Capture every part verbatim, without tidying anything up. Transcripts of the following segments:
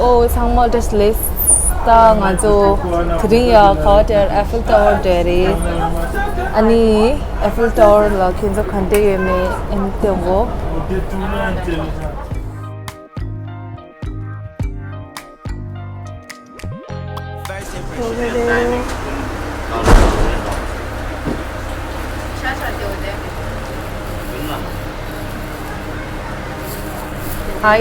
ཨོ་ཚང་མ་བཀྲ་ཤིས་བདེ་ལེགས། ད་ང་ཚོ་དེ་རིང་ཡ་ག་བ་དེར་ཨེ་ཧྥིལ་ཊ་ཝར་དེར་རེད། ཨ་ནི་ཨེ་ཧྥིལ་ཊ་ཝར་ལ་ཁྱེད་ཚོ་ག་འདྲ་ཡོད་མེད་ཨེ་ནི་སྟོན་གོ། Hi.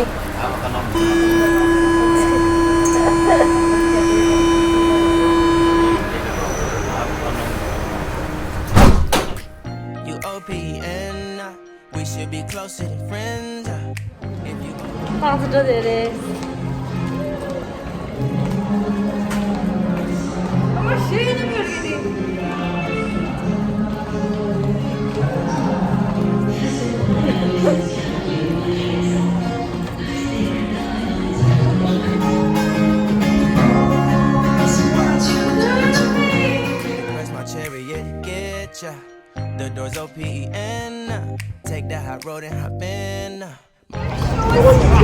You O P N, we should be closer than friends. If you ཁག་ཅིག་འགྲོ་བསྡད་རེད། Where's my chariot? Get ya. The doors O P E N. Take the high road and hop in.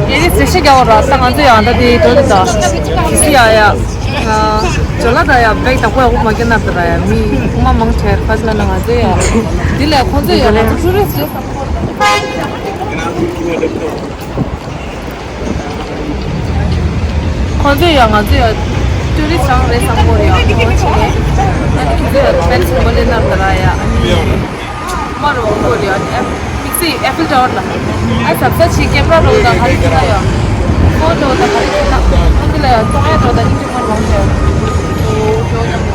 ཨེ་རི་སེ་ཤི་རྒྱག་ར་ད་ང་ཚོ་ཡང་ད་དེ་འགྲོ་དེ་ད་སི་ཡ་ཡ། ཇོ་ལ་ད་ཡ་བེག་དག་པོ་ཡ་འུ་མ་སྐྱེ་ན་དེ་ར་ཡ་མི་འུ་མ་མང་ཆེ་ཁ་ཅི་ལ་ན་ང་ཚོ་ཡ། དེ་ལས་ཁོང་ཚོ་ཡ་ང་ཚོ་ཊུ་རི་སི་ཊི། ཁོང་ཚོས་ཡང་ང་ཚོ་ཡང་ཊུ་རི་སི་ཊི་རང་རེད་བསམ་གོ་རེད་ཡང་ཁོང་ཆེ་ནས་ཨ་ནི་ཁོང་ཚོས་ཡང་ཕན་སུ་མ་ལེན་ནར་ད་ར་ཡ་ཨ་ནི་མ་རུ་འོང་གོ་རེད་ཨ་ནི་མིག་སི་ཨེ་ཧྥིལ་ཊ་ཝར་ལ་ཨ་ཟབ་ས་ཆེ་ཀེམ་ར་རོ་དང་ག་རེ་ཡིན་ན་ཡང་ཕོན་རོ་དང་ག་རེ་ཡིན་ན་ཁོང་ཚོ་ལ་ཡང་ཙོང་ཡ་རོ་དང་སྙིང་རྗེ་མ་རོ་ཡང་ཁོ་ཁྱོ་ཡང་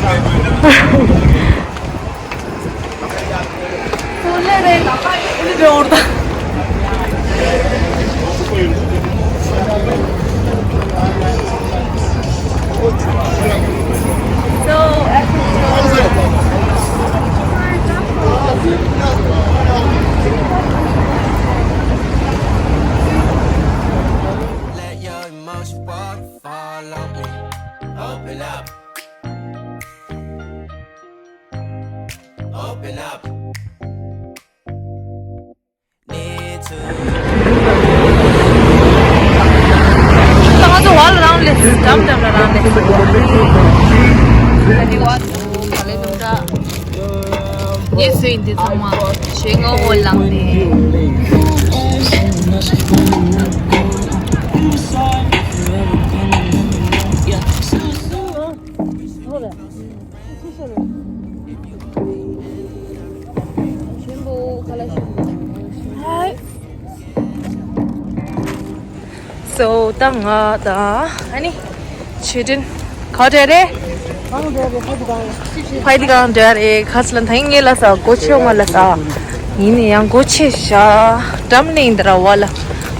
ད། Let your emotion waterfall on me. Open up. Open up. Need to. ད་ང་ཚོ་བར་ལ་རང་ལས་འགྲམ་འགྲམ་ལ་རང་ལས། ད་ནི་བར་དུ་ག་ལེ་དུམ་ད། ངས་བཟོས་ཡིན་འདི་ཚང་མ་ཞེ་ངོ་བོ་ལངས་ནས། So ད་ང་ད་ཨ་ནི་ཆོས་སྒྲོན་ག་འདྲ་རེད། ཕ་དི་གང་འདྲ་རེད་ཁ་སི་ལ་ད་ངས་ལ་ས་སྒོ་ཕྱེ་མ་ལ་ས་ཡིན་ནི་ཡང་སྒོ་ཕྱེ་ཤ་འགྲམ་ནས་ཡིན་ད་ར་བ་ལ་ཨ་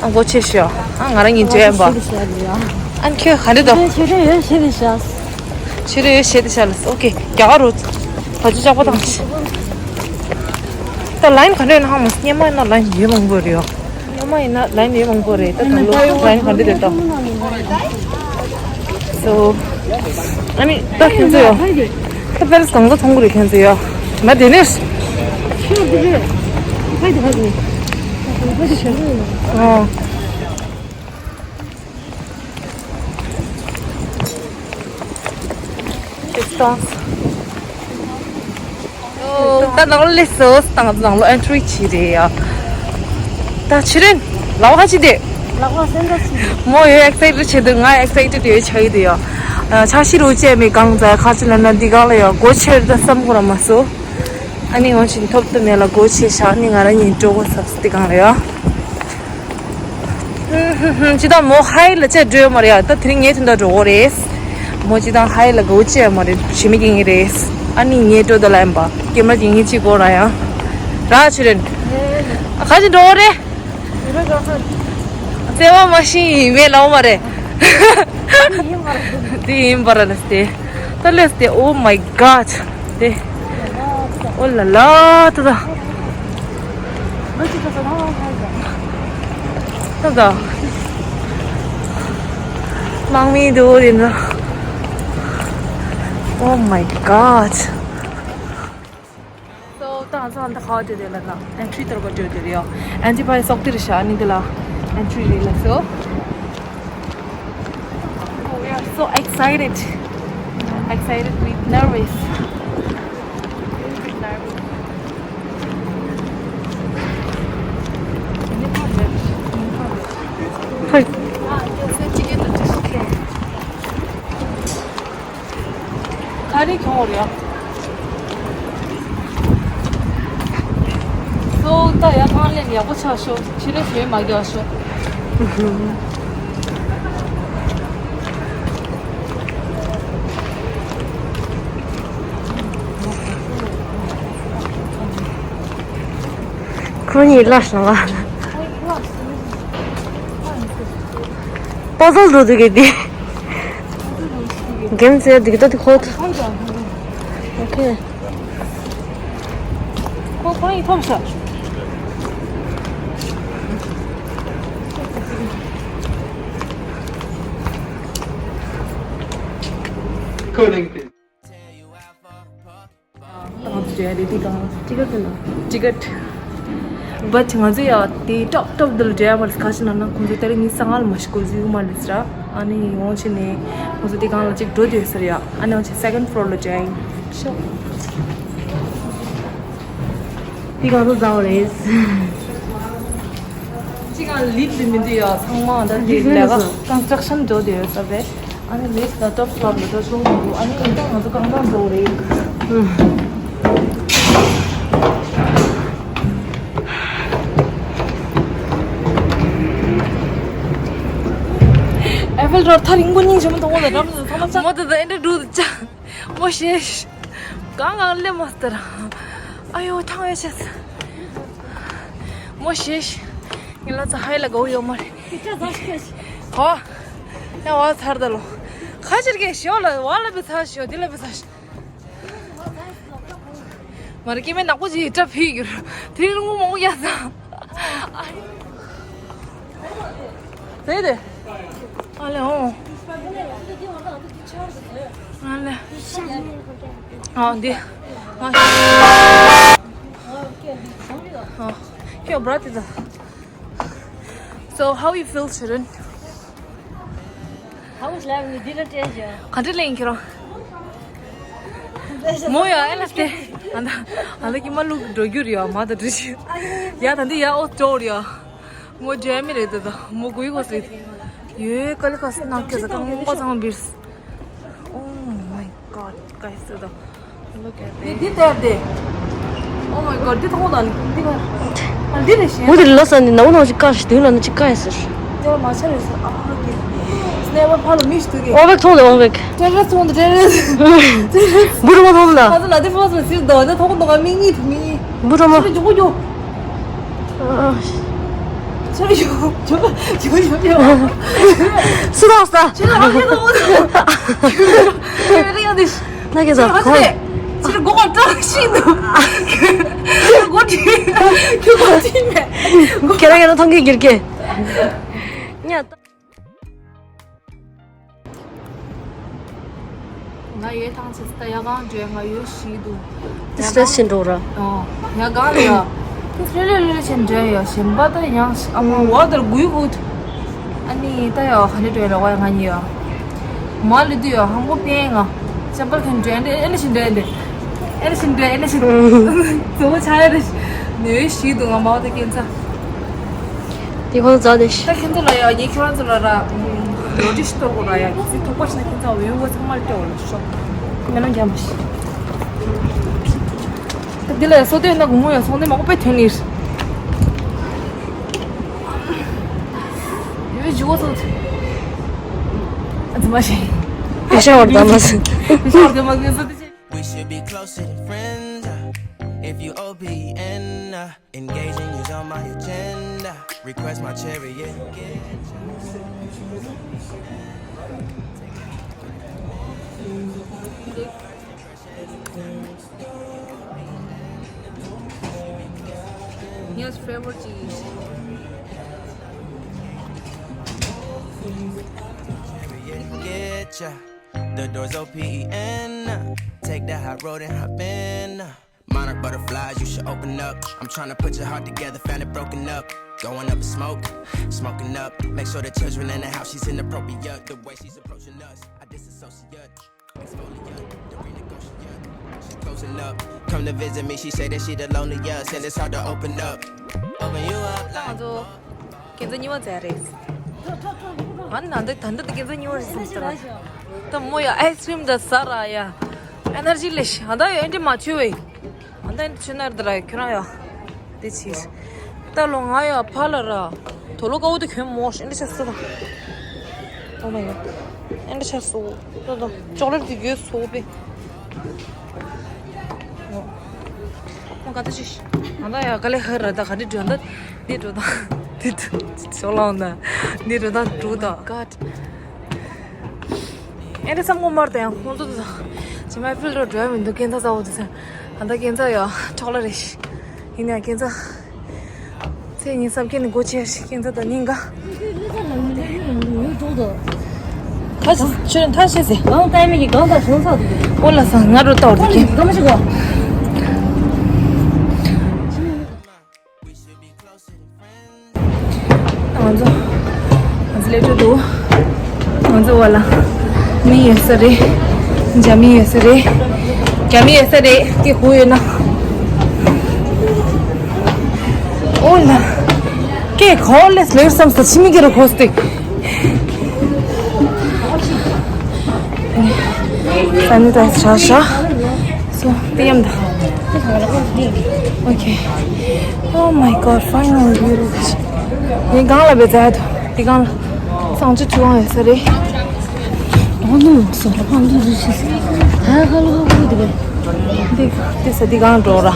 སྒོ་ཕྱེ་ཤ་ཨ་ང་རང་ཡིན་འདྲ་ཡིན་པ་ཨ་ཁྱོད་ག་འདྲ་འདུག་ཆོས་སྒྲོན་ཡོད་ཤེས་ནི་ཤ། ཕྱི་རོལ་ཞེས་དེ་ཤ་ལ་ཨོ་ཀེ་རྒྱ་གར་རུ་བ་ཅི་ཅག་པོ་དང་ཤ། ད་ལ་ཡིན་ག་འདྲ་ཡོད་ན་ཧ་མ་སྙེ་མ་ཡིན་ན་ལ་ཡིན་ཡོད་མང་པོ་རེད་ཡོ། སྙེ་མ་ཡིན་ན་ལ་ཡིན་ཡོད་མང་པོ་རེད་ད་ད་ལོ་ལ་ཡིན་ག་འདྲ་རེད་ད། སོ་ཨ་ནི་ད་ཁྱོད་ཚོ་ཡོ། ད་པེ་རེ་སི་གང་ག་མཐོང་གི་རེད་ཁྱོད་ཚོ་ཡོ། མ་དེ་ནས། ཨོ། Distance. ད་ནང་ལོ་སོ་སོ་དང་ནང་ལོ་ཨེན་ཊི་རི་བྱེད་རེད་ཡ། ད་ཕྱི་རིན་ལ་བ་ཅི་དེ། ལ་བ་སེམས་ད་ཅི། མོ་ཡོད་ཨེག་སའི་ཊེཌ་བྱེད་འདུག་ང་ཨེག་སའི་ཊེཌ་ཡོད་ཆགས་ཀྱི་འདུག་ཡ། ཆ་ཤི་རུ་བཅད་མེད་གང་ཙམ་ཁ་ཅི་ལ་ན་འདི་གང་ལ་ཡ་སྒོ་ཕྱེ་རུ་ད་བསམ་གོ་ར་མ་སོ། ཨ་ནི་ང་ཅིན་ཐོབ་ཏུ་མེད་ལ་སྒོ་ཕྱེ་ཤ་ཨ་ནི་ང་ར་ཉིན་སྤྲོ་གོ་ས་འདི་གང་ལ་ཡ། ཅི་དང་མོ་ཧའི་ལ་བཅད་འགྲོ་ཡོད་མ་རེད་ཡ། ད་དེ་རིང་ངའི་དོན་དག་འགྲོ་གོ་རེད། མོ་ཅི་དང་ཧའི་ལ་གོ་བཅད་མ་རེད་ཞི་མི་སྐྱེ་ངེས་རེད། ཨ་ནི་ངའི་འགྲོ་ད་ལ་ཡིན་པ་ཀེ་མ་སྐྱེ་ངེས་ཅི་གོ་ར་ཡ། ར་ཆི་རེད། ཁ་ཅི་འགྲོ་གོ་རེད། བརྩེ་བ་མ་ཤི་མེད་ལའོ་མ་རེད། དེ་ཡིན་པ་ར་ལ་སྟེ། ད་ལ་སྟེ། Oh my God. དེ། ཨོ་ལ་ལ་ད་ད། ད་ད། ནང་མི་འདུག་དེ་ན། Oh my God. So ད་ང་ཚོ་ཨ་ད་ཁ་བ་དེ་དེ་ལ་ན་ཨེན་ཊི་རི་ཏོར་ག་དེ་དེ་ཡོ། ཨེན་ཊི་པའི་སོག་དེ་རེད་ཤ་ནི་དེ་ལ་ཨེན་ཊི་རི་རེད་ལ་སོ། So excited. Excited with nervous. ཧོꯏ། ཁ་རི་གྱོང་རེད། སོ་ད་ཡ་ཐང་ལེན་ཡག་པོ་ཆགས་ཤོག་ཕྱི་རེ་ཞོན་མ་རྒྱག་ཤོག་ཁོ་གཉིས་ལ་ཞང་བ། པ་ཟལ་འགྲོ་འདུག་གི་འདི། གེམ་ཟེར་འདུག་ད་འདི་ཁོ། ཨོ་ཁེ། ཁོ་ཁོ་ཡིས་ཐོབ་ཤག་ང་ཚོ་བྱས་རེད་དེ་གང་ཊི་ཀེ་ཊི་དེ་ན་ཊི་ཀེ་ཊི། བཊ་ང་ཚོ་ཡ་དེ་ཊོབ་ཊོབ་དེ་ལ་འགྲོ་ཡ་མ་རེད། ག་ཅི་ན་ན་ཁོང་ཚོ་ཏ་རིག་ཉི་ཤུ་རྩ་ལྔ་ལ་མ་ཤི་ཀོ་ཟི་ཡུ་མ་རེད་ཟེར། ཨ་ནི་ཡོང་ཕྱིན་ནས་ཁོང་ཚོ་དེ་གང་ལ་ཅིག་འགྲོ་དུས་ཟེར་ཡ། ཨ་ནི་ཡོང་ཕྱིན་སེ་ཀེན་ཌི་ཕི་ལོར་ལ་འགྲོ་ཡ་ཡིན་ཤོག་དེ་གང་ཚོ་ཟ་བ་རེད། ཅི་གང་ལིབ་ལི་མི་འདུག་ཡ། ཚང་མ་ད་དེ་ལས་ཀ་ཀོན་སི་ཊྲག་ཤན་འགྲོ་དུས་ཟེར་བས། ཨ་ནི་ལིཕ་ལ་ཊོབ་ཕི་ལོར་ལ་འགྲོ་ཆོག་མི་འདུག་ཨ་ནི་ཨིན་ཀྱང་ང་ཚོ་རྐང་ཐང་འགྲོ་རེད། ཨེ་ཧྥེལ་ཊ་ཝར་ཐག་རིང་པོ་སྙིང་རྗེ་མོ་མཐོང་གི་འདུག་འགྲམ་དུ་ཚང་མ་ཆ། མོ་དེ་དང་ཨེ་འདྲ་འགྲོ་འདུག་ཅག་མོ་ཤེས། གང་གང་སླེབས་མ་སྟེར། ཨ་ཡོ་ཐང་ཡོད་ཆེ། མོ་ཤེས། ངས་ལ་ཚ་ཧའི་ལ་གོ་ཡོད་མ་རེད། ཧོ། ཡ་བ་ཚར་ད་ལོ། ཁ་ཕྱིར་གས་ཞོ་ལ་བ་ལ་བི་ཚ་ཞོ་འདི་ལ་བི་ཚ་ཞོ། མ་རེད་སྐྱེ་དམན་ནག་པོ་ཅིག་ཡིས་སྐྲ་ཕིག་གྱུར། དེ་རིང་མོ་མོ་ཡ་ཚ། ཟེར་ཏེ། ཨ་ལེ་ཨོ། ཨ་ལེ། ཨ་འདི། ཨ། ཁྱོད་བྲ་ཏི་ད། So how you feel, Sharon? How is life in the dinner station? ག་འདྲ་ལེན་ཁྱེད་རང་། མོ་ཡ་ཨེ་ལ་སྟེ། ཨ་ད། ཨ་ད་ཀྱི་མ་ལུག་འགྲོ་རྒྱུ་རེད་ཡ། མ་ད་འགྲོ་ཞིག་ཡ་ད་འདི་ཡ་ཨོ་ཅོ་རེད་ཡ། མོ་ཇེ་མི་རེད་ད་ད། མོ་གུ་ཡི་གོ་སི། ཡོད་ཀ་ལི་ཀ་སི་ནག་ཁྱེད་ས་གང་པ་ཚང་བིར། Oh my god, guys, ད་ད། འདི་འདི་ལྟར་ཏེ། Oh my god, འདི་མཐོང་དང་འདི་ག་ཨ་འདི་རེད་ཤེས། འོ་དེ་ལ་ས་འདི་ནའུ་ནའུ་ཅིག་བཀག་ཞིག་དུས་ལ་ནི་ཅིག་བཀག་ཡ་ཟེར། དེ་མ་ཆ་རེད་ཟེར། ཨ་ཧ་གི། སྣེ་བ་ཕ་ལ་མི་ཞིག་འདུག་གི། ཨོ་བེག་མཐོང་དང་ཨོ་བེག་ཏྲེ་རེ་མཐོང་དང་ཏྲེ་རེ། བུ་རུ་མ་མཐོང་ད། ང་ཚོ་ལ་དེ་ཕོ་སོ་ཟིར་དོ་དེ་མཐོང་དང་མི་གཉིས་དུ་མི། བུ་རུ་མ། ཅི་ལ་འཇུག་གོ་འཇུག་ཆོས་ཡོད་ཆོས་ཡོད་ཡོད་ཡོད། སུ་དང་ས། ཆོས་ལ་རང་གིས་དང་པོ་དང་། ཆོས་ཡོད་ཡོད་དེ། ན་གིས་ཟ་ཁོ། ཆོས་ལ་སྒོ་ག་བྲག་ཤིང་འདུག་སྒོ་དྲིས། ཁྱོད་སྒོ་དྲིས་མེད། ཁྱེད་རང་ཡང་ན་མཐོང་གི་འགྱུར་གི། ཉ། ང་ཡོད་ཐང་ཆད་ད་ཡ་གང་འདྲ་ང་ཡོད་ཤི་འདུག་ཏི་སི་ཊེ་སི་ཆེན་འགྲོ་ར། ཨོ། ཡ་གང་ལ་ཡ། ཏི་སི་ལེ་ལེ་ཆེན་འདྲ་ཡ་ཞེན་པ་ད་ཡང་ཨ་མ་བ་དར་གུའི་གུ། ཨ་ནི་ད་ཡ་ག་ནས་འགྲོ་ཡ་ལ་བ་ཡ་ང་གཉིས་ཡ། མ་ལི་དུ་ཡ་ཧང་པོ་པེ་ང་། ཅམ་པལ་ཁན་འདྲ་ཨེ་ལེ་ཤིན་འདྲ་ཨེ་ལེ། ཨེ་ལེ་ཤིན་འདྲ་ཨེ་ལེ་ཤིན། ཙོ་བོ་ཆ་ཡ་རེ། ནེ་ཤི་འདུག་ང་མ་བ་ད་ཀན་ཚ། དེ་ཁོང་ཚོ་ཙག་དེ་ཤི། ད་ཁྱེད་ཚོ་ལ་ཡ་ངས་ཁྱོད་རང་ཚོ་ལ་ར་ལོ་ཏི་ཤི་ཏོ་གོ་ར་ཡ་ཁྱེད་ཚོ་ཐོག་པ་ཤི་ན་ཁྱེད་ཚོ་འོས་འོས་ཚང་མ་ལ་སྤྲད་འོ་ལ་ཤོག་ཁྱེད་རང་རྒྱ་མ་ཤི། ད་འདི་ལ་ཡ་སོ་དེ་ན་གུང་མོ་ཡ་སོང་དེ་མ་གོ་པའི་ཐོན་ནིར། ཡོད་ཇུ་གོ་སོ། ཨ་ཙི་མ་ཤི། ཡ་ཤ་བར་ད་མ་སི། ཡ་ཤ་བར་ད་མ་སི་སོ་དེ་ཤི། We should be closer than friends, uh, if you O P N, uh, engaging is on my agenda. Request my chariot. Yes, favorite cheese. Get ya. The doors O P E N. Take the high road and hop in. Monarch butterflies, you should open up. I'm tryna put your heart together, found it broken up. Going up in smoke, smoking up. Make sure the children in the house, she's inappropriate. The way she's approaching us, I disassociate. Exfoliate, the renegotiate. She's closing up. Come to visit me, she say that she the loneliest, and it's hard to open up. Open you up like. ང་ཚོ་ཁྱེད་ཚོ་གཉིས་པ་མཛད་རེད། ཨ་ནི་ད་ལྟ་ད་ལྟ་ཁྱེད་ཚོ་གཉིས་པ་རེད་བསམ་ཚར། ད་མོ་ཡ་ཨའི་སི་ཀྲིམ་ད་ཟ་ར་ཡ། ཨེ་ནར་ཇི་ལེ་ཤི། ཨ་ད་ཡ་ཨེ་འདྲི་མ་བྱུ་བས། ཨ་ད་ཨེ་འདྲི་བྱུ་ན་ར་ད་ར་ཁྱོད་རང་ཡ། དེ་ཕྱིར། ད་ལོ་ང་ཡ་ཕ་ལ་ར། དོ་ལོ་ཀ་བོ་དེ་གྱོན་མོ་ཤི་ཨེ་འདྲི་ཆ་སི་ད། Oh my god. ཨེ་འདྲི་ཆ་སོ། ད་ད་ཅོག་ལེ་ཊི་དེ་གྱོན་སོ་པས། ཁོང་ག་ད་ཅི། ང་ད་ཡ་ག་ལེ་ཧ་ར་ད་ག་འདྲི་འགྲོ་ད། འདི་འགྲོ་ད། འདི་འགྲོ། ཅོག་ལང་ད། འདི་འགྲོ་ད་འགྲོ་ད། God. ཨེ་འདྲ་བསམ་ངོ་མར་ད་ཡང་ཁོང་ཚོ་ད། ཇི་མ་ཕིལ་རོ་འགྲོ་ཡ་མི་འདུག་སྐྱེན་ཚ་ཚ་བོ་དེ་ཚ། ད་ད་སྐྱེན་ཚ་ཡ་ཁྲོག་ལ་རེ་ཤི། ཡིན་ཡ་སྐྱེན་ཚ། ཚེ་ཉིན་སབ་ཀྱི་ནི་སྒོ་ཕྱེ་ཤི་སྐྱེན་ཚ་ད་ཉིན་ག་ཁ་ཆུ་ནི་ཐ་ཤེ་ཟེ། གང་ལྟ་མི་གི་གང་ལྟ་བྱུང་ཚ་འདུག་ཨོ་ལ་ས་ང་རོ་ལྟ་བར་འདུག་གི་གང་ཞིག་གོ་ང་ཚོ་ང་ཚོ་སླེབས་འགྲོ་འདུག་ང་ཚོ་བ་ལ་མི་ཡོད་ས་རེད། རྒྱ་མི་ཡོད་ས་རེད། རྒྱ་མི་ཡོད་ས་རེད། ཀྱེ་ཧུ་ཡོད་ན། ཨོ་ལ། ཀྱེ་ཁོ་ལེས་ལེར་བསམ་ས་ཕྱི་མི་གི་རུ་ཁོ་སྟེ། སེ་ནི་ཊའི་ཛར་བྱ་བྱ། སོ་པི་ཡམ་ད། Okay. Oh my god, finally beautiful. ངས་གང་ལ་བེ་ཛ་ཡ་དོ། འདི་གང་ལ་སང་ཅི་ཐུ་ཝང་ཡོད་ས་རེད། ཨོ་ནོ་སོ་ར་ཕང་དུ་རུ་ཤི་སི། ཧ་ཧ་ལོ་ཧ་ཧུ་དི་བེ། འདི་འདི་ས་འདི་གང་འགྲོ་ར།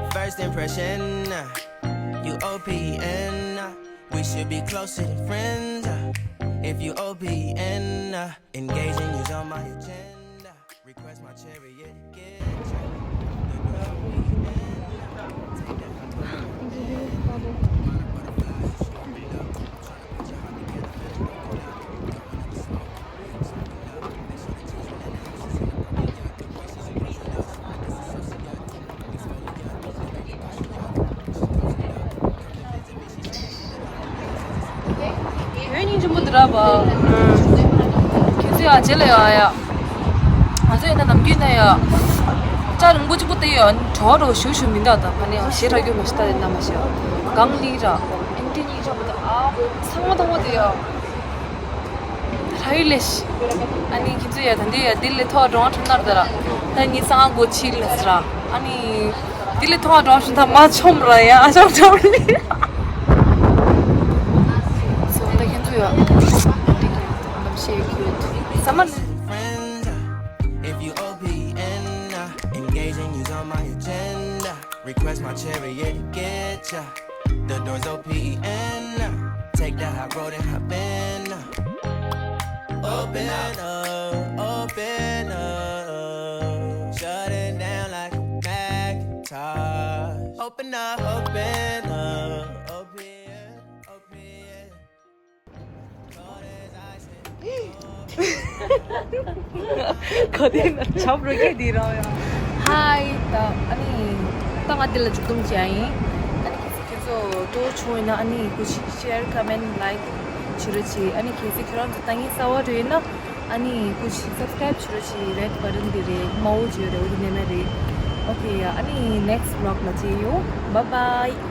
First impression, uh, you O P N, uh, we should be closer than friends, uh, if you O P N, uh, engaging is on my agenda. Request my chariot to get you. བོད་སྙིང་རྗེ་མོ་འདི་ར་བ། ཁྱེད་ཚོ་ཡ་རྗེས་ལ་ཡ་ཡ། ང་ཚོ་ཡིན་ན་ནམ་རྒྱུན་ན་ཡ། ལྕགས་རིང་པོ་གཅིག་པོ་དེ་ཡ་གྲོགས་རོགས་ཞུ་ཞུ་མི་འདུག་ད་ཕ་ནས་ཡང་ཞེ་དྲག་རྒྱུ་མ་ཤི་ད་རེད་ན་མ་ཤི་ཡ། གང་ལི་ར། ཨེན་ཏི་སྙིང་རྗེ་མོ་འདི་ཨ། ཚང་མ་ཚང་མ་དེ་ཡ། ཧ་ཡི་ལེ་ཤི། ཨ་ནི་ཁྱེད་ཚོ་ཡ་ད་འདི་ཡ་འདི་ལས་ཐོག་འགྲོ་འགྲོ་ནར་ད་ར། ད་ངའི་སང་སྒོ་ཕྱི་ལ་ཟེར་ར། ཨ་ནི། དེ་ལས་ཐོག་འགྲོ་བཞིན་ད་མ་ཆོམ་ར་ཡ་ཨ་ཆོམ་ཆོམ་ལི། སོང་ད་ཁྱེད་ཚོ་ཡ། ལམ་ཤེས་ཁྱོད། ས་མ་ནི། Friends, uh, if you O P N, uh, engaging is on my agenda. Request my chariot to get ya. The door's O P N, uh, take the high road and hop in, uh. Open up, open up, shut it down like a Macintosh. Open up, open up, open, open. ག་དེ་ན་ཆབ་རོ་ཀེ་དེ་རང་ཡང་། Hi ད་ཨ་ནི་ད་ང་འདི་ལ་མཇུག་སྡོམ་བྱས་ཡིན། ཨ་ནི་ཁྱེད་ཚོ་ཁྱེད་ཚོ་ཏོ་བྱུང་ཡིན་ན་ཨ་ནི་ཀུ་ཤི་share comment like བྱེད་རོགས་བྱེད། ཨ་ནི་གལ་སྲིད་ཁྱེད་རང་ཚོ་ལྟ་ངན་གསར་བ་རེད་ན་ཨ་ནི་ཀུ་ཤི་subscribe བྱེད་རོགས་བྱེད། red button དེ་རེད། དམར་པོ་བྱེད་རེད། འོ་དེ་ནས་མེད་རེད། Okay ཡ་ཨ་ནི་next vlog ལ་མཇལ་ཡོང་། Bye bye.